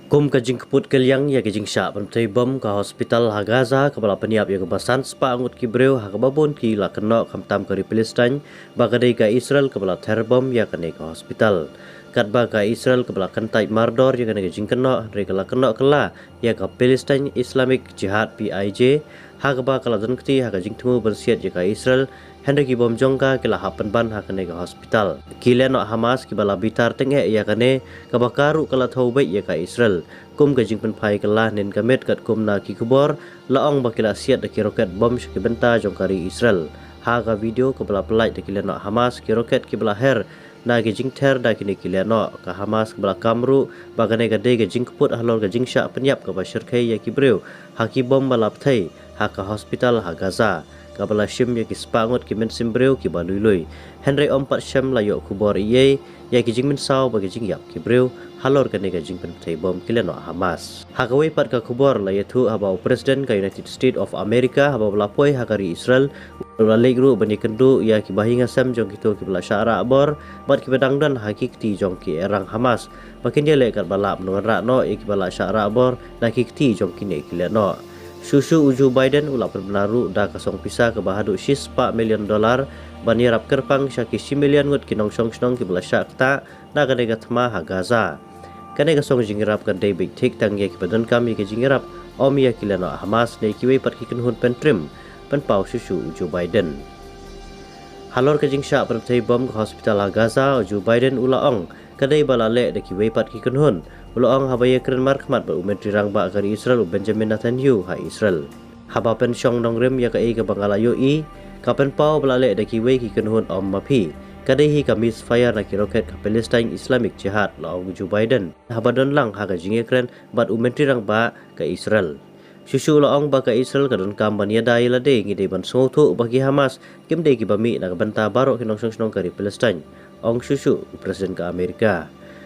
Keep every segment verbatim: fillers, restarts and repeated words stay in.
Kum ka jingkput kylliang ïa ka jingshah pynbthei bom ka hospital ha Gaza kaba la pynïap ïa kaba san spah ngut ki briew ha kaba bun ki la kynnoh khamtam ka ri Palestine ba ka dei ka Israel kaba la ther bom ïa kane ka hospital. Katba ka Israel kaba la kyntait mardor ïa kane ka jingkynnoh, hynrei ka la kynnoh kylla ïa ka Palestine Islamic Jihad, P I J, ha kaba ka la don kti ha ka jingthmu ban siat ïa ka Israel, hynrei ki bom jong ka ki la hap pynban ha kane ka hospital. Ki lehnoh Hamas kiba la bitar tyngeh ïa kane, kaba ka ruh ka la thew beit ïa ka Israel. Kum ka jingpynphai kylla hynnin ka miet katkum na ki khubor, la ong ba ki la siat da ki roket bom sha ki bynta jong ka ri Israel. Ha ka video kaba la pyllait da ki lehnoh Hamas, ki roket kiba la her na ki jingther da kine ki lehnoh. Ka Hamas kaba la kam ruh ba kane ka dei ka jingkput halor ka jingshah pynïap kaba shyrkhei ïa ki briew ha ki bom ba la bthei ha ka hospital ha Gaza, kaba la shim ïa ki spah ngut ki mynsiem briew kiba lui lui. Hynrei ym pat shym la ïoh khubor ei ei ïa ki jingmynsaw bad ki jingïap ki briew halor kane ka jingpynbthei bom ki lehnoh Hamas. Ha kawei pat ka khubor, la ïathuh haba u President ka United States of America haba u la poi ha ka ri Israel, u la leit ruh ban ïakynduh ïa ki bahaïing hasem jong kito kiba la shah rah bor bad kiba dang don ha ki kti jong ki erang Hamas, ba kin ïaleh katba lah ban wanrah noh ïa kiba la shah rah bor na ki kti jong kine ki lehnoh. Shuh shuh u Joe Biden u la pynbna ruh da ka song pisa kaba haduh shispah million dollar ban ïarap kyrpang sha ki shi million ngut ki nongshong shnong kiba la shah ktah na kane ka thma ha Gaza. Kane ka song jingïarap kan dei beit thik tang ïa kiba donkam ïa ka jingïarap, ym ïa ki lehnoh Hamas ne kiwei pat ki kynhun pyntrim, pynpaw shuh shuh u Joe Biden. Halor ka jingshah pynbthei bom ka hospital ha Gaza, u Joe Biden u la ong ka dei ba la leh da kiwei pat ki kynhun. U la ong haba ïakren markhmat bad u Myntri Rangbah ka ri Israel, u Benjamin Netanyahu, ha Israel. Haba pynshong nongrim ïa kaei kaba nga la ïohi, ka pynpaw ba la leh da kiwei ki kynhun, ym ma phi. Ka dei hi ka misfire na ki roket ka Palestine Islamic Jihad, la ong u Joe Biden haba don lang ha ka jingïakren bad u Myntri Rangbah ka Israel. Shuh shuh u la ong ba ka Israel ka donkam ban ïada ïa lade, ngi dei ban sngewthuh ba ki Hamas kim dei kiba mih na ka bynta baroh ki nongshong shnong ka ri Palestine, ong shuh shuh u President ka Amerika.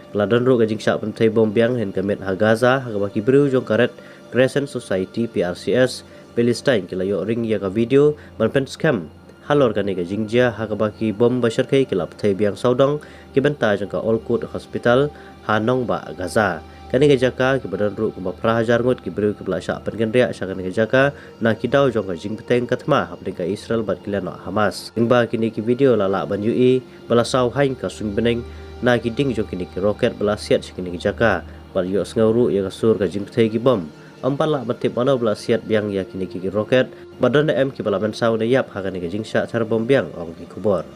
Ka la don ruh ka jingshah pynbthei bom biang hynnin ka miet ha Gaza ha kaba ki briew jong ka Red Crescent Society, P R C S, Palestine ki la ïoh ring ïa ka video ban pynskhem halor kane ka jingjia ha kaba ki bom ba shyrkhei ki la bthei biang sawdong ki bynta jong ka Al-Quds Hospital ha nongbah Gaza. Kane ka jaka kiba don ruh kumba phra hajar ngut ki briew kiba la shah pynkynriah sha kane ka jaka na ki daw jong ka jingbteng ka thma hapdeng ka Israel bad ki lehnoh Hamas. Lyngba kine ki video la lah ban ïohi ba la saw haiñ ka suiñ bneng na ki ding jong kine ki roket ba la siat sha kine ki jaka, bad ïohsngew ruh ïa ka sur ka jingbthei ki bom. Ym pat lah ban tip mano ba la siat biang ïa kine ki roket, bad don ne em kiba la mynsaw ne ïap ha kane ka jingshah ther bom biang, ong ki khubor.